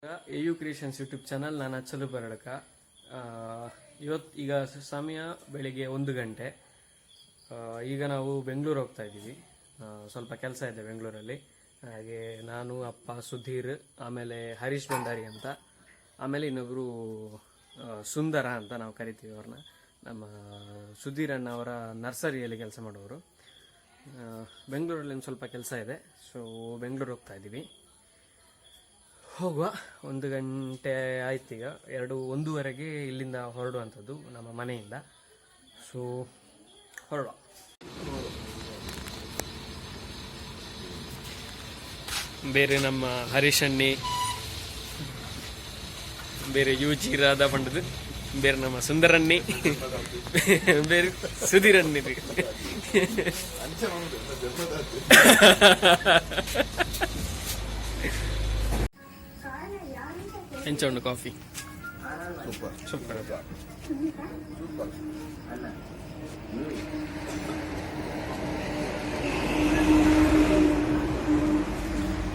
A you creations YouTube channel. ನಾನು ಅಚ್ಚಲು ಬರಡಕ. ಇವತ್ತು ಈಗ ಸಮಯ ಬೆಳಿಗ್ಗೆ 1 ಗಂಟೆ. ಈಗ ನಾವು ಬೆಂಗಳೂರು ಹೋಗ್ತಾ ಇದ್ದೀವಿ. ಸ್ವಲ್ಪ ಕೆಲಸ ಇದೆ ಬೆಂಗಳೂರಲ್ಲಿ. ಹಾಗೆ ನಾನು, ಅಪ್ಪ, ಸುಧೀರ್, ಆಮೇಲೆ ಹರೀಶ್ ಭಂಡಾರಿ ಅಂತ, ಆಮೇಲೆ ಇನ್ನೊಬ್ಬರು ಸುಂದರ ಅಂತ ನಾವು ಕರಿತೀವಿ ಅವ್ರನ್ನ. ನಮ್ಮ ಸುಧೀರ್ ಅಣ್ಣ ಅವರ ನರ್ಸರಿಯಲ್ಲಿ ಕೆಲಸ ಮಾಡೋರು. ಬೆಂಗಳೂರಲ್ಲಿ ಒಂದು ಸ್ವಲ್ಪ ಕೆಲಸ ಇದೆ. ಸೊ ಬೆಂಗಳೂರು ಹೋಗ್ತಾ ಇದ್ದೀವಿ. ಹೋಗುವ, 1 ಗಂಟೆ ಆಯ್ತು ಈಗ. 2, 1:30ಗೆ ಇಲ್ಲಿಂದ ಹೊರಡುವಂಥದ್ದು ನಮ್ಮ ಮನೆಯಿಂದ. ಸೊ ಹೊರಡುವ. ಬೇರೆ ನಮ್ಮ ಹರೀಶಣ್ಣಿ, ಬೇರೆ ಯು ಜಿ ರಾಧಾ ಪಂಡದು, ಬೇರೆ ನಮ್ಮ ಸುಂದರಣ್ಣಿ, ಬೇರೆ ಸುಧೀರಣ್ಣಿ. ಎಂಚ ಉಂಡು ಕಾಫಿ? ಸೂಪರ್. ಸೂಪರ್. ಸೂಪರ್.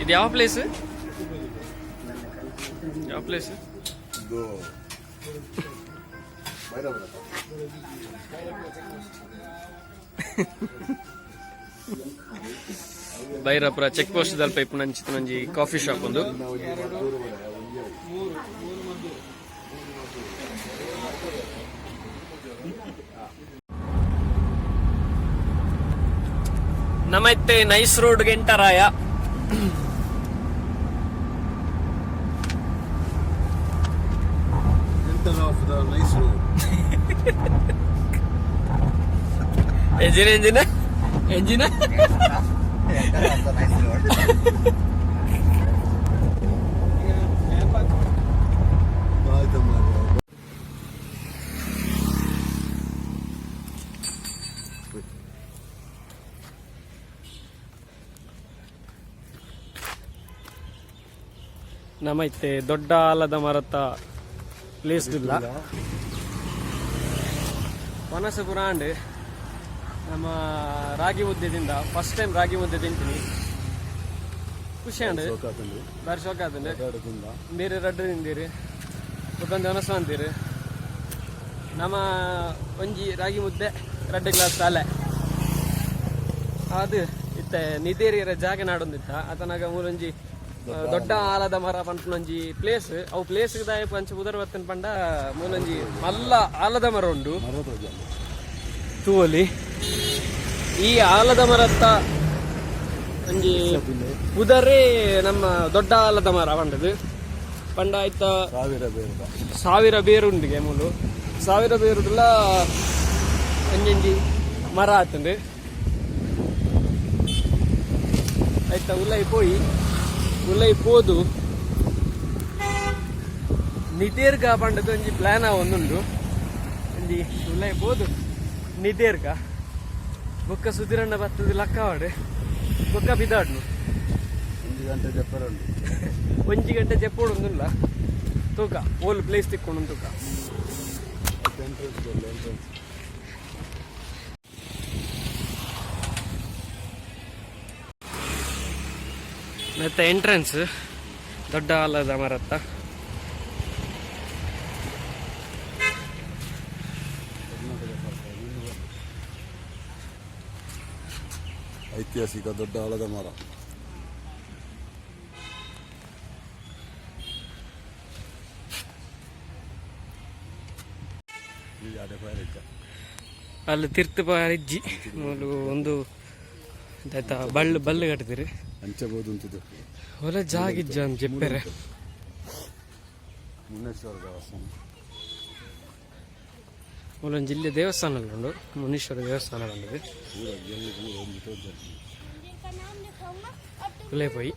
ಇದು ಯಾವ ಪ್ಲೇಸ್? ಯಾವ ಪ್ಲೇಸ್? ಇದು ಭೈರವರ. ಭೈರಪುರ ಚೆಕ್ ಪೋಸ್ಟ್ ದಲ್ಪ ಇಪ್ಪುನಂಚಿನ ಒಂಜಿ ಕಾಫಿ ಶಾಪ್ ಒಂದು. ನಮೈತೆ ನೈಸ್ ರೋಡ್ ಎಂಟರಾಯ. Enter of the NICE road. Engine, engine, engine. Enter of the NICE road. ಆಯ್ತು ಮಾರ್ರೆ. ನಮೈತೆ ದೊಡ್ಡ ಆಲದ ಮರತ ಪ್ಲೇಸ್ ಇಲ್ಲ. ವನಸಪುರ ಅಂಡ್ ನಮ್ಮ ರಾಗಿ ಮುದ್ದೆದಿಂದ. ಫಸ್ಟ್ ಟೈಮ್ ರಾಗಿ ಮುದ್ದೆ ತಿಂತೀನಿ. ಖುಷಿ ಅಂಡ್ ಸೋಕಾತಂದು. ಬಾರಿ ಶೋಕ ಆತಂಡೆ. ಎರಡು. ಬೇರೆ ರಡ್ಡು ತಿಂದಿರಿ, ಬೊಕೊಂದು ಒನಸು ಅಂತೀರಿ. ನಮ್ಮ ಒಂಜಿ ರಾಗಿ ಮುದ್ದೆ, ರಡ್ಡು ಗ್ಲಾಸ್ ತಾಲೆ. ಅದು ಇತ್ತೆ ನಿದೇರಿಯರ ಜಾಗ ನಾಡೊಂದಿತ್ತ. ಆತನಾಗ ಮೂಲೊಂಜಿ ದೊಡ್ಡ ಆಲದ ಮರ ಪನ್ಪುನೊಂಜಿ ಪ್ಲೇಸ್. ಅವು ಪ್ಲೇಸ್ ದಾಯ ಪಂಚ ಪುದರ್ ಬತ್ತನ್ ಪಂಡ ಮೂಲೊಂಜಿ ಮಲ್ಲ ಆಲದ ಮರ ಉಂಡು. ತೂವಲಿ, ಈ ಆಲದ ಮರತ್ತ ಒಂಜಿ ಪುದರೇ ನಮ್ಮ ದೊಡ್ಡ ಆಲದ ಮರ ಪಂಡದು ಪಂಡ ಆಯ್ತ. ಸಾವಿರ ಬೇರು. ಸಾವಿರ ಬೇರು ಉಂಡಿಗೆ ಮೂಲು. ಸಾವಿರ ಬೇರುಡುಲ ಒಂಜೊಂಜಿ ಮರ ಆತಂಡು. ಆಯ್ತಾ ಉಲೈ ಪೋಯಿ, ಉಲೈ ಪೋದು ನಿದೇರ್ಗ ಪಂಡದ ಒಂಜಿ ಪ್ಲಾನ್ ಒಂದುಂಡು. ಒಂಜಿ ಉಲೈ ಪೋದು ನಿದೇರ್ಗ. ಬೊಕ್ಕ ಸುಧಿರಣ್ಣ ಬತ್ತದ ಲಕ್ಕವಾಡು, ಬೊಕ್ಕ ಬಿದಾಡ್ನು. 1 ಗಂಟೆ ಜಪ್ಪರುಂಡು. 1 ಗಂಟೆ ಜೆಪ್ಪೋಡು ಒಂದುಲ್ಲ. ತೂಕ ಓಲ್ ಪ್ಲೇಸ್ ತಿಕ್ಕೊಂಡು ತೂಕ. Entrance, entrance. ಮತ್ತೆ ಎಂಟ್ರೆನ್ಸ್ ದೊಡ್ಡ ಆಲದ ಮರತ್ತ. ಕರ್ನಾಟಕ ಸರ್ಕಾರ. ಐತಿಹಾಸಿಕ ದೊಡ್ಡ ಆಲದ ಮರ. ಈ ಅಡೆ ಫೈರ್ ಇತ್ತ. ಅಲ್ಲಿ ತಿರ್ತು ಇಜ್ಜಿ. ಮೂಲು ಒಂದು ಆಯ್ತಾ, ಬಳ್ಳು ಬಲ್ಲು ಕಟ್ಟಿದಿರಿ. ಹಂಚಬಹುದು ಅಂತಿದ್ದು. ಹೊಲ ಜಾಗಿಜ್ಜ ಅಂತ ಜೆಪ್ಪೆರೆ. ಮುನೇಶ್ವರ ದೇವಸ್ಥಾನ. ಮೂಲೊಂದು ಜಿಲ್ಲೆ ದೇವಸ್ಥಾನ ಉಂಡು, ಮುನೀಶ್ವರ ದೇವಸ್ಥಾನ ಬಂದಿದೆ. ಪೂರ ಗೆಲ್ಲು ಪೂರ ಒಂದು ತೋರ್ಜಾರೆ. ಉಲೇ ಪೋಯಿ.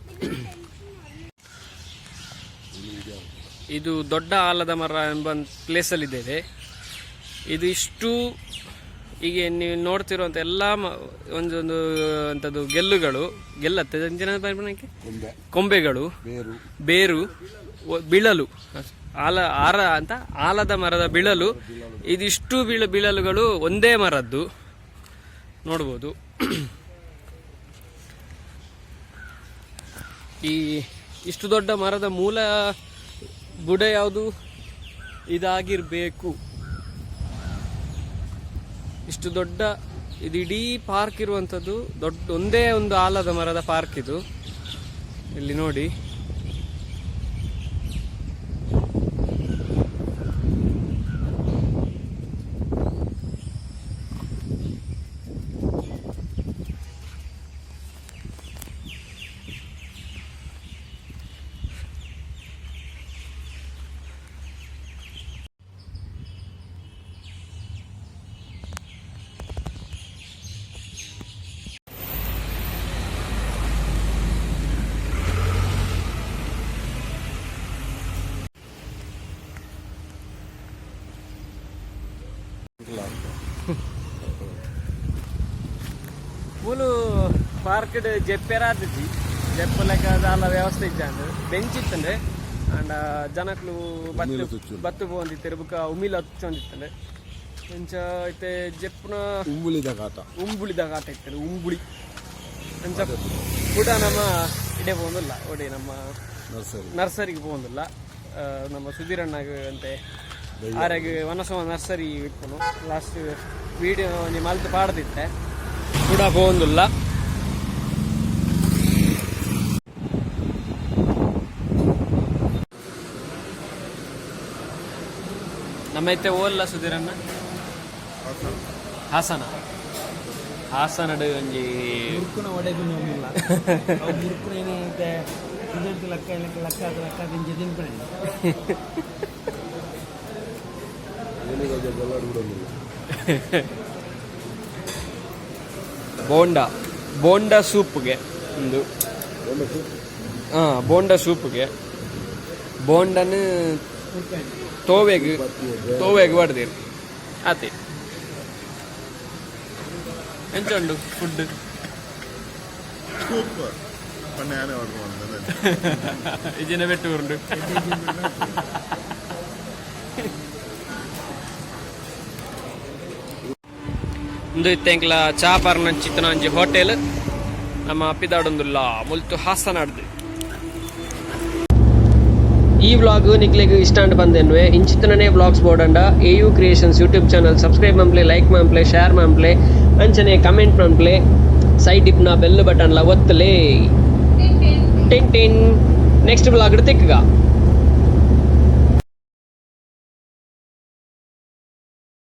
ಇದು ದೊಡ್ಡ ಆಲದ ಮರ ಎಂಬ ಪ್ಲೇಸಲ್ಲಿ ಇದ್ದೇವೆ. ಇದು ಇಷ್ಟು ಈಗ ನೀವು ನೋಡ್ತಿರುವಂತ ಎಲ್ಲ ಒಂದೊಂದು ಅಂತದ್ದು ಗೆಲ್ಲುಗಳು, ಗೆಲ್ಲತ್ತೆ ಅಂಚಿನ ಪನ್ಪುನಕ್ಕೆ? ಕೊಂಬೆ. ಕೊಂಬೆಗಳು. ಬೇರು. ಬೇರು, ಬಿಳಲು, ಆಲ ಆರ ಅಂತ ಆಲದ ಮರದ ಬಿಳಲು. ಇದಿಷ್ಟು ಬಿಳಲುಗಳು ಒಂದೇ ಮರದ್ದು ನೋಡ್ಬೋದು. ಈ ಇಷ್ಟು ದೊಡ್ಡ ಮರದ ಮೂಲ ಬುಡ ಯಾವುದು ಇದಾಗಿರಬೇಕು. ಇಷ್ಟು ದೊಡ್ಡ ಇದು ಇಡೀ ಪಾರ್ಕ್ ಇರುವಂಥದ್ದು ದೊಡ್ಡ ಒಂದೇ ಒಂದು ಆಲದ ಮರದ ಪಾರ್ಕ್ ಇದು. ಇಲ್ಲಿ ನೋಡಿ. ಮೂಲು ಪಾರ್ಕ್ ಜೆಪ್ಪೆರಾದಿಜಿ ಜೆಪ್ಪು ಲೆಕ್ಕ ದಾಲ ವ್ಯವಸ್ಥೆ ಇಜ್ಜಾಂಡ್, ಬೆಂಚ್ ಇತ್ತಂಡೆ. ಅಂಡ ಜನಕ್ಲು ಬತ್ತು ಬತ್ತು ಪೋವೊಂದಿತ್ತೆರ್, ಬುಕ್ಕ ಉಮಿಲ್ ಹಚ್ಚೊಂದಿತ್ತಂಡೆ. ಇಂಚ ಇತ್ತೆ ಜೆಪ್ಪುನ ಉಂಬುಳಿದ ಕಾಟ. ಉಂಬುಳಿದ ಕಾಟ ಇತ್ತಂಡೆ, ಉಂಬುಳಿ. ಅಂಚ ಕೂಡ ನಮ್ಮ ಇಡೆ ಪೋವೊಂದಿಲ್ಲ ಒಡೆ ನಮ್ಮ ನರ್ಸರಿ. ನರ್ಸರಿಗೆ ಪೋವೊಂದಿಲ್ಲ. ನಮ್ಮ ಸುಧೀರಣ್ಣಗ್ ಅಂತೆ ಆರಾಗ ವನಸಮ ನರ್ಸರಿ ಇಪ್ಪುನು. ಲಾಸ್ಟ್ ವೀಡಿಯೋ ಒಂಜಿ ಮಲ್ತ್ ಪಾಡ್ದಿತ್ತೆ. ಕೂಡ ಪೋವೊಂದಿಲ್ಲ. ನಮ್ಮ ಇತ್ತೆ ಓಲ್ಲ ಸುಧೀರಣ್ಣ? ಹಾಸನ, ಹಾಸನಡ್ ಒಂಜಿ ಮುರ್ಕುನ ವಡೆ ತಿನ್ನೋದಿಲ್ಲ ಅವು. ಮುರ್ಕುನ ಏನಂತೆ ಇದಕ್ಕೆ ಲಕ್ಕ ಲಕ್ಕ ಲಕ್ಕ ಲಕ್ಕ ತಿಂಚೆ ತಿನ್ಪಣೆ. ಬಿಡೋದಿಲ್ಲ. ಬೋಂಡ, ಬೋಂಡ ಸೂಪ್ಗೆ ಒಂದು. ಬೋಂಡ ಸೂಪ್ಗೆ ಬೋಂಡನ್ ತೋವೆಗ್ ತೋವೆಗ್ ಬಡ್ದಿರು ಆತೆ. ಎಂಚ ಉಂಡು ಫುಡ್? ಸೂಪರ್. ಪನ್ನೆ ಆನೆ ಆರ್ಡರ್ ಮಾಡಿದೆ. ಇಜಿನ ಬೆಟ್ಟು ಉಂಡು. ಇಂದು ಇತ್ತೆಂಕ್ಲ ಚಾ ಪರ್ನಂಚಿತ್ತನ ಒಂಜಿ ಹೋಟೆಲ್. ನಮ್ಮ ಅಪ್ಪಿದಾಡೊಂದುಲ್ಲ ಮುಲ್ತು ಹಾಸನಾಡ್ದು. ಈ ವ್ಲಾಗ್ ನಿಕ್ಲೆಗ್ ಇಷ್ಟ ಅಂಡ್ ಬಂದೆನ್ವೆ. ಇಂಚಿತ್ತನೇ vlogs board A U creations YouTube channel subscribe ಮನ್ಪ್ಲೆ, like ಮನ್ಪ್ಲೆ, ಶೇರ್ ಮನ್ಪ್ಲೆ, ಅಂಚನೆ ಕಮೆಂಟ್ ಮನ್ಪ್ಲೆ. ಸೈಡ್ ಇಪ್ನ ಬೆಲ್ ಬಟನ್ ಲ ಒತ್ತಲೆ. ಟಿನ್ ಟಿನ್. Next vlog ತಿಕ್ಕಗ.